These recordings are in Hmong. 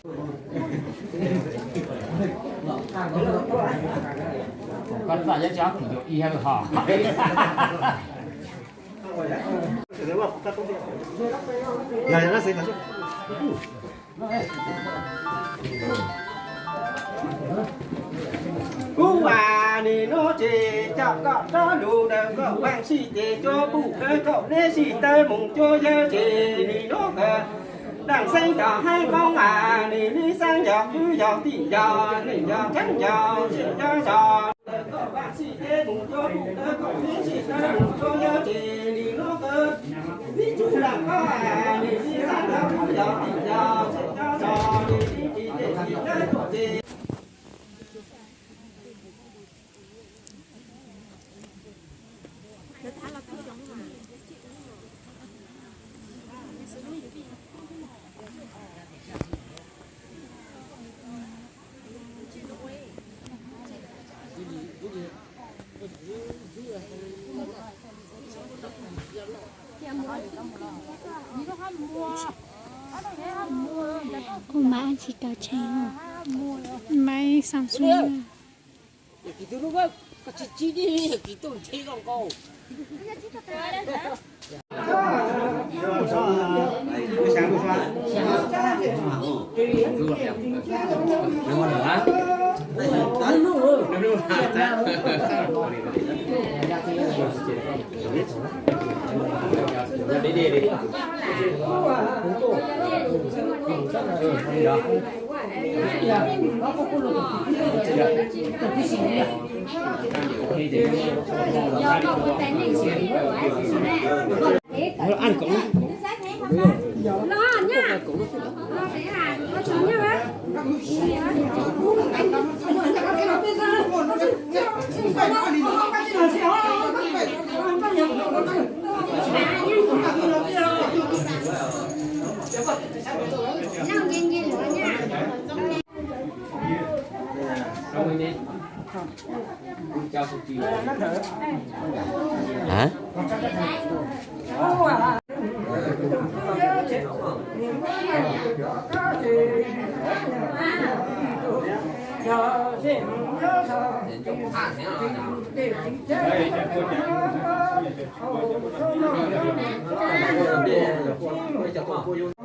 Koj txawj yog cov kws yuav ib hab hos. Kuv as nim no ces coj koj rov lug daws koj pheej sib ces cua pum kawg koj neb sib tawg mus cua yawg ces nim no kawg. Dam xeeb cov haib koob as nim li xeeb yog kwv yog tij yog neej yog tseeb yog tseem yog zos. Koj pheej sib ces mus cua pum kawg koj neb sib tawg mus cua yawg ces nim no kawg. Ib tsuj lam koj as nim li xeeb yog kwv yog tij yog tseem yog zos nim li tsis ces tsis yog tuaj ces. Kuv maiv tsis tau tshee, maiv Samsung. Hả?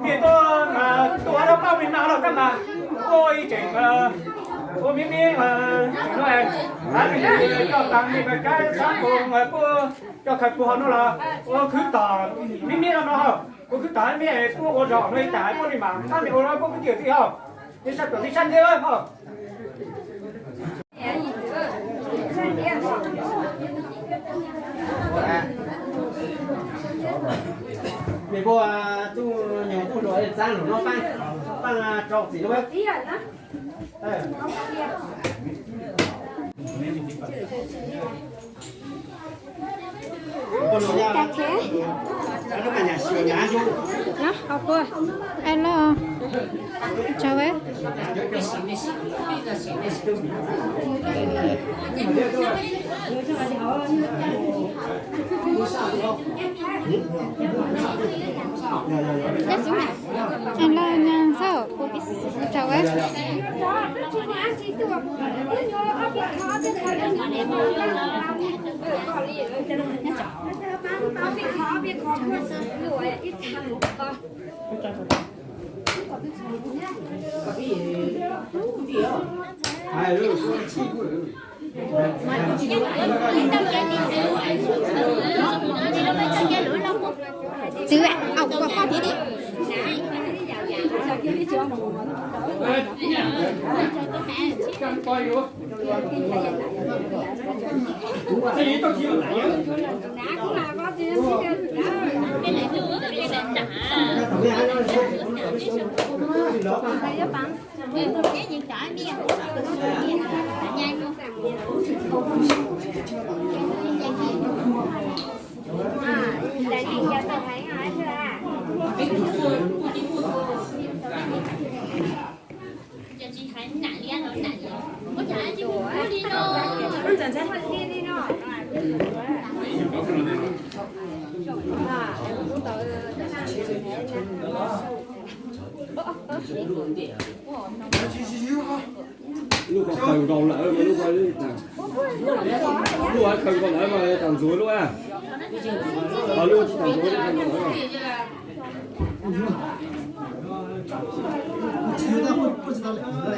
Mej tuaj mas tuaj rau pab mej no los tab mas ua ib tseem ua miab miab no, coj tas mej mas kav xav mus puab coj khaws puag hauv no los ua khwv tom miab miab no no, ua khwv tom mej puab ua zog no ib tag puab li mas tab mej ua puab kwv tij tij hos, mej sab tuam mej sab ntiag hos. Mej puab tub nyuag tub hluas txav lug no paab, paab rau txiv lub. Hello, chào bé. Hello, nyav xauj, chào bé. Txwv, au, koj thiab di. Lub ko khaws nkaus lawm, lub ko, lub ko khaws nkaus lawm mas tag ntxuav lub a. Lub tsis tag ntxuav lub khaws nkaus lawm.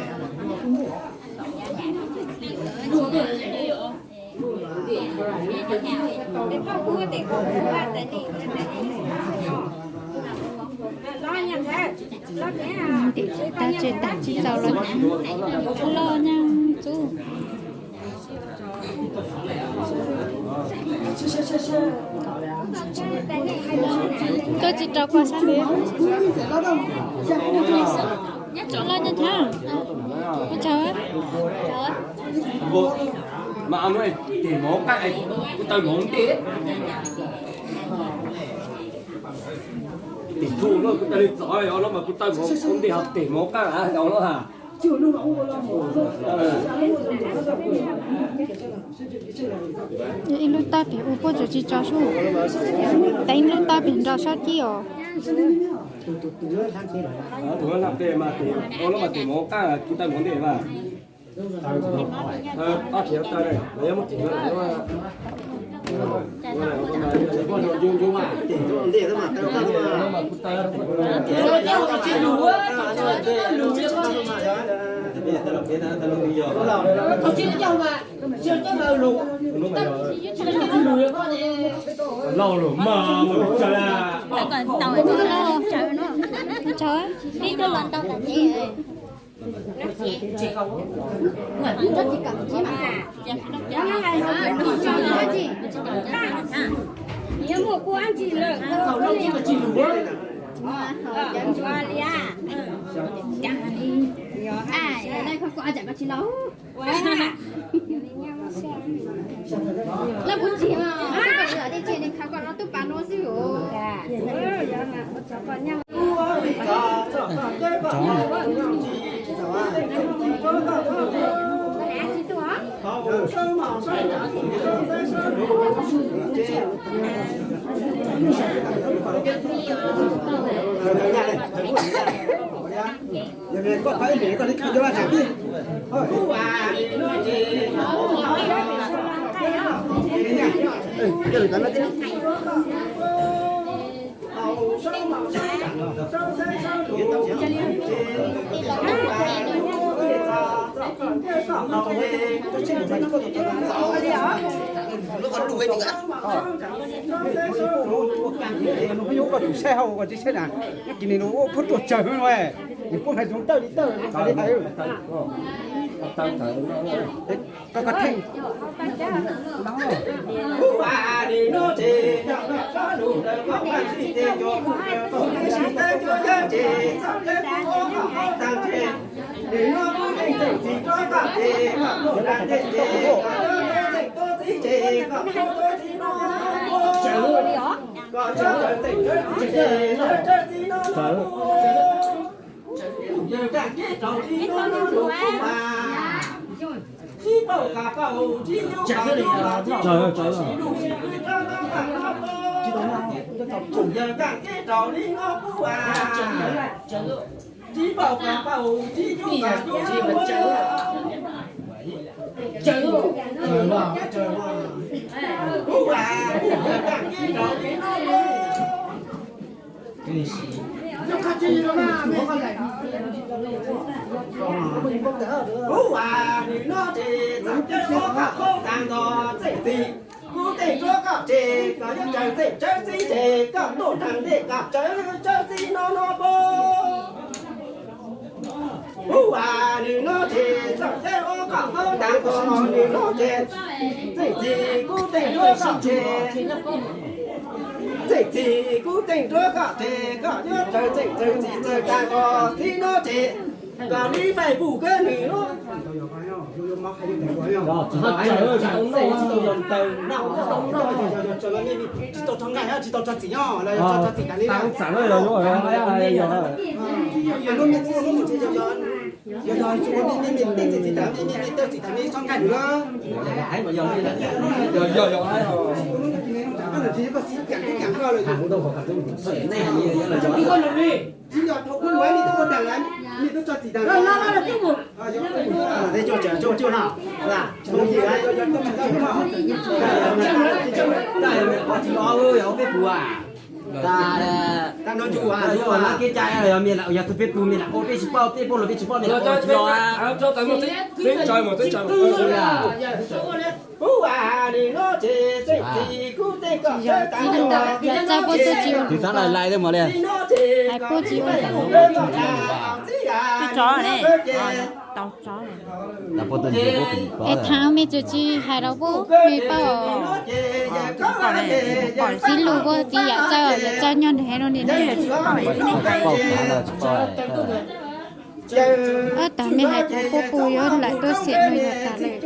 Tim tab tsis tag tsis txaus los loj nyob xwb. Koj tsis rau koj sab ntiag. Loj nyob tag. Ua tsaug. Mas no tes mov qaj kuv taw mov ntej. Tes thuj no kuv taw li txov os no mas kuv taw mov ntej hos tes mov qaj os no ha. Ib lub tab pem ua puab tsuas tsis tso sub, teeb lub tab pem nrau sab cib os. Tus hlab pem mas tes, ua lub mas tes mov qaj kuv taw mov ntej mas. Ob tsev taw los yog muab tsev Lauj, lus mas mus tsaws. Tsaws, peb tuaj los ntau tas ces. Leej kuv tsis, leej kuv tsis li khaws koj no tub pas no xwb os. Koj tus saib hauv koj tsis saib na, nyob kis nis nws ua phuab ruaj tsawg no, nws puab hais zoo tawj li tawj li hais. Koj koj theej. Kuv ua nws no ces txawm coj koj khaub tag nrho txeej txiv, kuv teej tsuab koj tseg kom nyob tsawv txeej tsawv txiv tseg, koj tuaj nrag ntej kom tsawv tsawv txiv no no puag. Kuv ua nws no ces txawm coj koj khaub tag nrho nws no ces txeej txiv kuv teej tsuab koj tseg, txeej txiv kuv teej tsuab koj tseg kom nyob tsawv txeej tsawv txiv tsawv tag nrho txiv no ces kom li Facebook kawg nws no. Tsis tau rog nqaij, tsis tau rog txiv os, los yog rog txiv tas li na. Yog yog, yog yog, yog yog, tsis ua me me me teej txiv tas me me me tawj txiv tas me txhob nqaij nws na. Yog yog, yog, koj tsis koj xib cam tib cam koj lawm. Yog tus peb tus me la, yog peb tsis paub, peb paub los peb tsis paub me la, tsis los. Tus xav lais lais li mos li. Hais puab tsis ua. Es thaum me tseem tsis hais rau puab, me paub. Txiv lus puab txiv yam txawj, yam txawj nyob nrad no niam ne. Thaum me hais tias puab pus yuav lam tuaj xiam no yog tas lawm.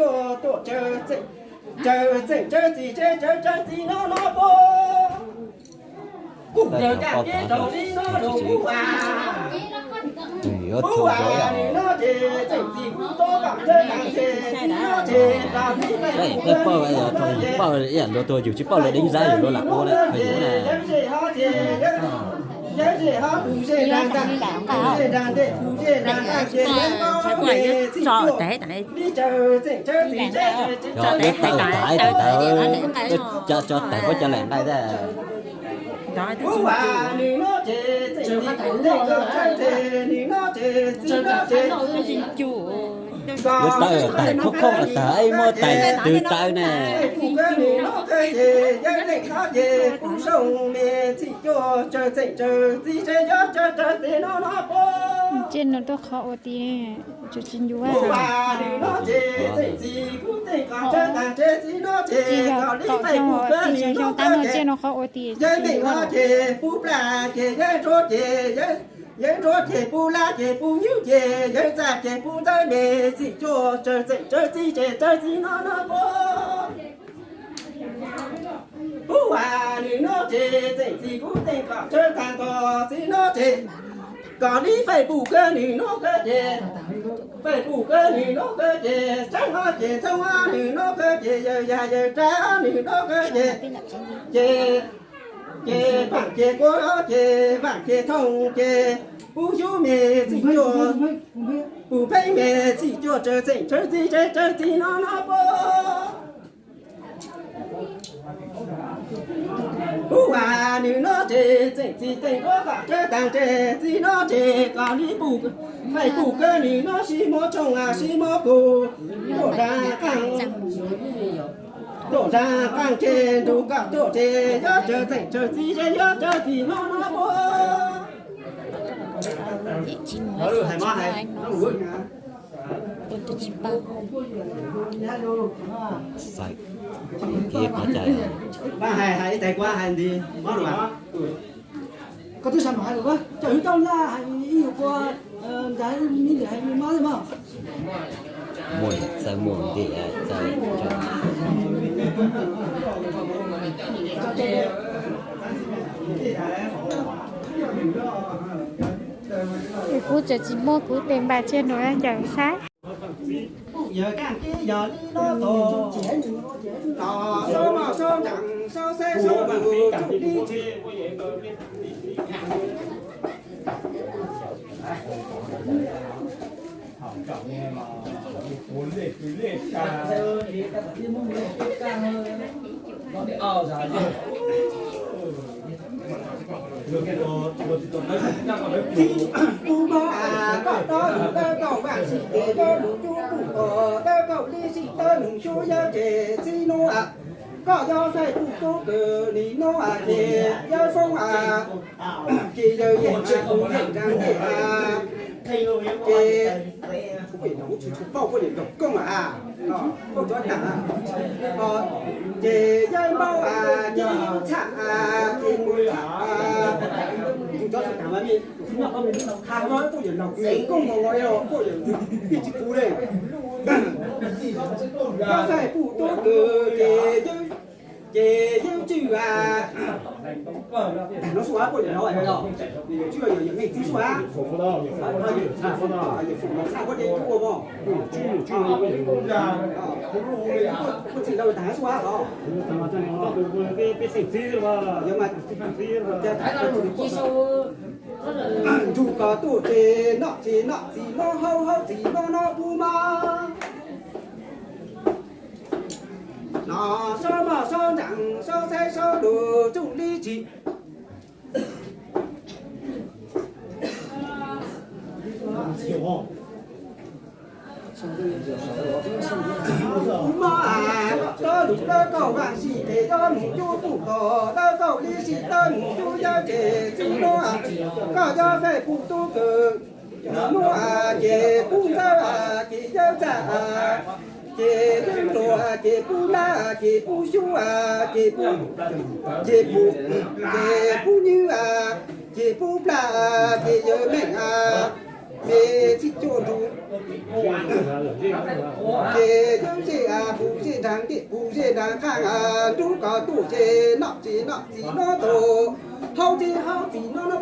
Peb paub, yog paub ib yam luag tuag, yus tsis paub lawv deev zab yus luag lam ua lawm yus na. Yog wb tawm tas ib tawm tawv, cov tso tawm puab cov lam nqaij thiab. Wb tawm tas khob khob tas ib muab tais twg tawv ne. Tsiaj no tuaj qhov ua ti, tsis tsis ncu. Tsis yog kaum xyoo, tsis tsawg xyoo tab no tsiaj no qhov ua ti tsis ncu. Yeeb nruab ces pub lab ces pub nyuj ces yeeb txaj ces pub ntawv me txim cuaj tsawg txeem tsawg txij ces tsawg txij no no puab. Pub as nws no ces txeem txim kuv teem kom tsawg tag nrho txij no ces kom li fej pum kawg nws no kawg ces fej pum kawg nws no kawg ces tseeb ob ces thooj ob nws no kawg ces yawg yag yawg rab ob nws no kawg ces ces ces vaam ces kuab ces vaam ces thooj ces pub xyub me txim cuaj pum pheeb me txim cuaj tsawg txeem tsawg txij tsawg txij no no puab. Pub as nws no ces txeem txim teem kuab kom tsawg taag ces txij no ces kom li pum fej pum kawg nws no sib muab tshooj as sib muab kug tuaj nraag qaaj tuaj nraag qaaj ces nrug kom tuaj ces yuav tsawg txeem tsawg txij ces yuav tsawg txij no no puab. Hais hais ib tag kuv hais ntxiv. Koj twb xav mam hais lus, coj hwv tau laj hais ib yam kuv ncav ib me ntawm hais me mab mog. Muaj txawj muaj nti txawj. Kuv tseem tsis muaj kuv tes npam tsiaj nus ncaws saib. Yawg kaaj kib yog li no tos, tos sab noj sab nraam sab xeeb sab lug tsuj dib. Txij kuv mob as koj tob lug dawb kaum vaaj sim tes dawb lug cub pum kos dawb kaum lij sim dawb lug xyuab yawg ces txij nuav as koj yuav faij pum tub kws nim nuav as ces yawg foob as ces yawg yeej tsis kuv yeej nraag yeej as ces kuv puj yawm nraug koob as, ces yawg npaub as ces yawg txham as ces kuv txham as, kuv cov txhua taag mas ha puj yawm nraug koob mas puj yawm pij tsis kuv le. Koj faij pum tub kws ces yawg ces yawg tswj as, tag no xwb puj yawm nraug yawg tswj yawg yeej txib xwb as, yawg foom txhaj puab ces ua mog, puj txhij ntau tag xwb as os. Yawg mas, puj txhij ntau tag xwb as os. Tus koj tuaj ces noj tsis noj txiv no haus haus txiv no no puv mog. No saub mog saub ntsees saub xaiv saub lus tsuj li tsis Puv mog, koj lus dawb kaum vaaj sij ces yuav mus cub puj kos dawb kaum ib sij dawb mus cub yawg ces txiv no koj yuav feem puj tub kws no ces puj ntxawg ces yawg txaj ces yawg nruas ces puj nplaj ces puj xyub ces puj ces puj ces puj nywj ces puj nplaj ces yawg meej ces txij cuaj nrug ces yawg zej puj zej nraag dej puj zej nraag qaaj nrug koj tuaj ces noj tsis noj txiv no tau haus tsis haus txiv no no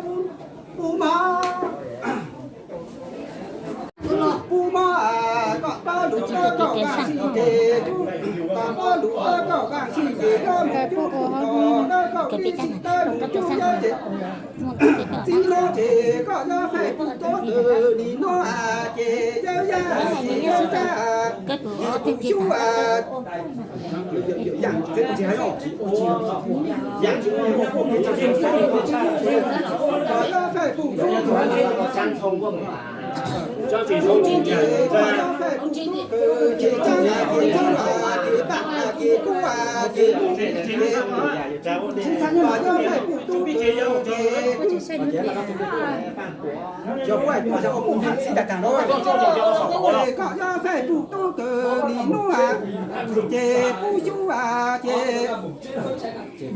puv mog. Puv mog, koj paub lus dawb kaum vaaj sij ces, koj paub lus dawb kaum vaaj sij ces yuav mus cub puj kos dawb kaum ib sij dawb mus cub yawg ces txiv no ces koj yuav feem puj tub kws nim no ces yawg yaj ces yawg txaj ces puj xyub Koj yuav feem puj tub kws, koj yuav feem puj tub kws ces txaj ces txhoob ces paam ces kub ces koj yuav feem puj tub kws ces koj yuav feem puj tub kws nim no ces puj xyub ces ces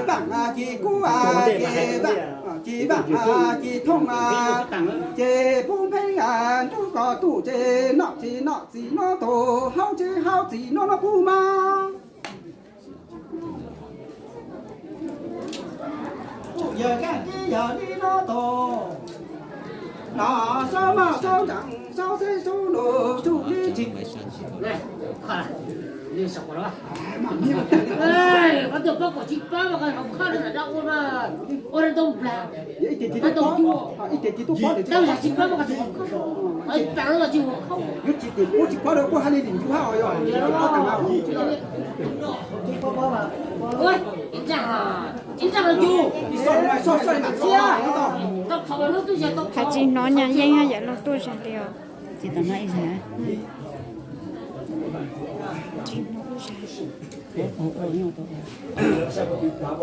paam ces kub ces vaaj ces vaaj ces thooj ces puj npheej nrug koj tuaj ces noj tsis noj txiv no tau haus tsis haus txiv no no puv mog. Yawg kaaj tib yog li no tau, no saub mog saub ntsees saub xaiv saub lus tsuj li tsis Hais tsis hnov nyaj yeeb yawm laug tuaj zag li os.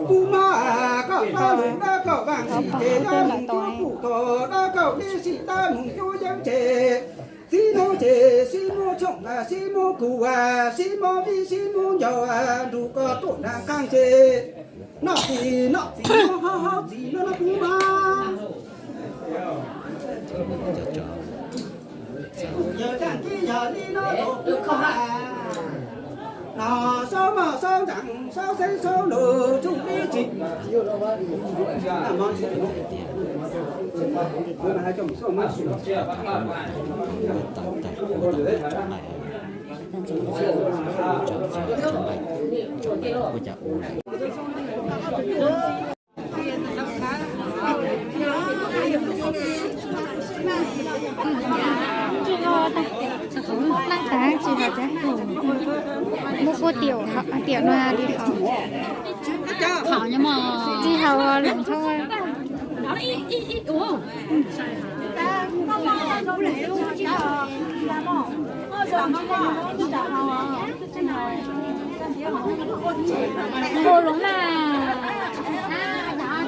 Puv mog, koj paub lus dawb kaum vaaj sij ces yuav mus cub puj kos dawb kaum ib sij dawb mus cub yawg ces txiv no ces sib muab tshooj sib muab kuv sib muab vij sib muab ncaus nrug koj tuaj nraag qaaj ces noj tsis noj txiv no haus haus txiv no no puv mog. Yawg kaaj tib yog li no tau puv mog, no saub mog saub ntsees saub xaiv saub lus tsuj li tsis Leej twg tsis hais tias muab kuj tiam, tiam no li hauv, tsis hauv lwm thoob. Ua lub mas,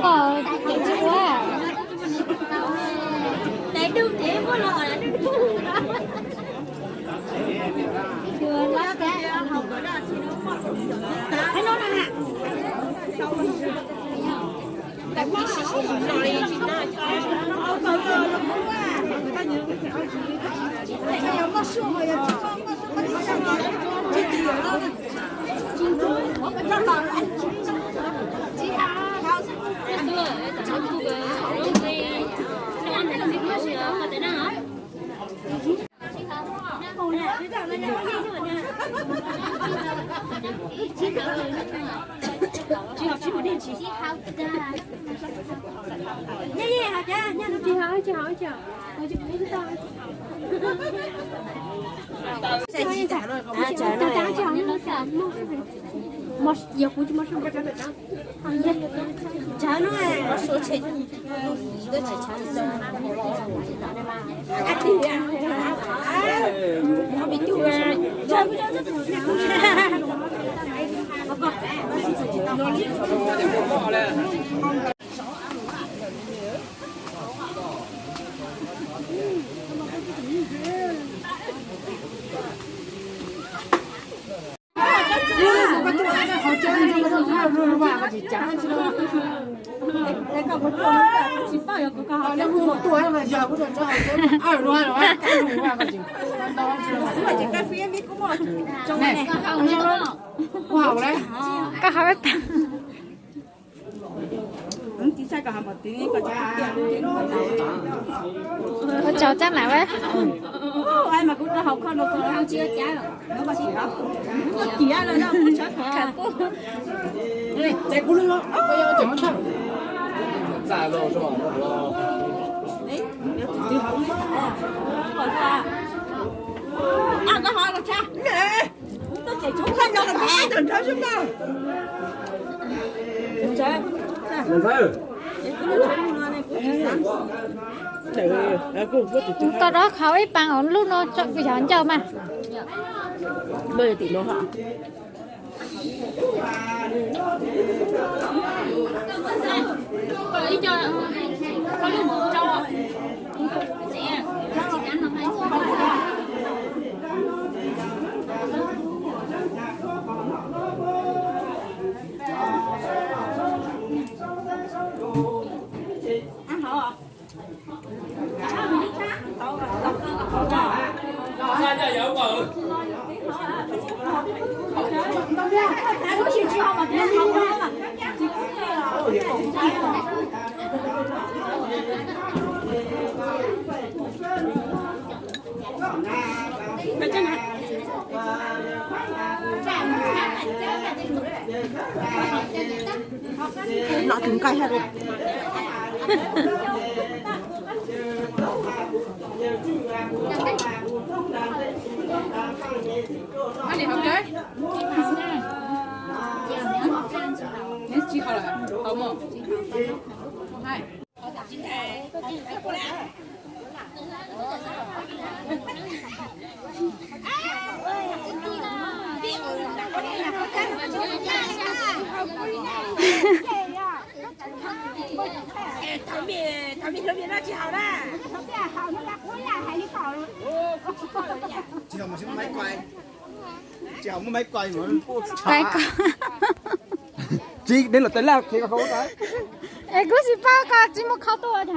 kom kev tsis ua. Koj hais. Ua tsaug Tsab Nam. Koj dob qhauv ib paas os, lub no yog ncauj mas. Noj tus nqaij hab. Tsis hauv muaj maiv kuai. Tsis hauv muaj maiv kuai. Kuai ko. Tsis, neb los tais laj qhia koj. Es kuv tsis paub koj tsis muaj kho tuaj.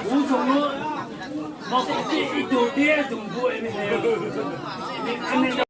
Kuv zoo lub, no kuv tij ib tug diab tus npua me.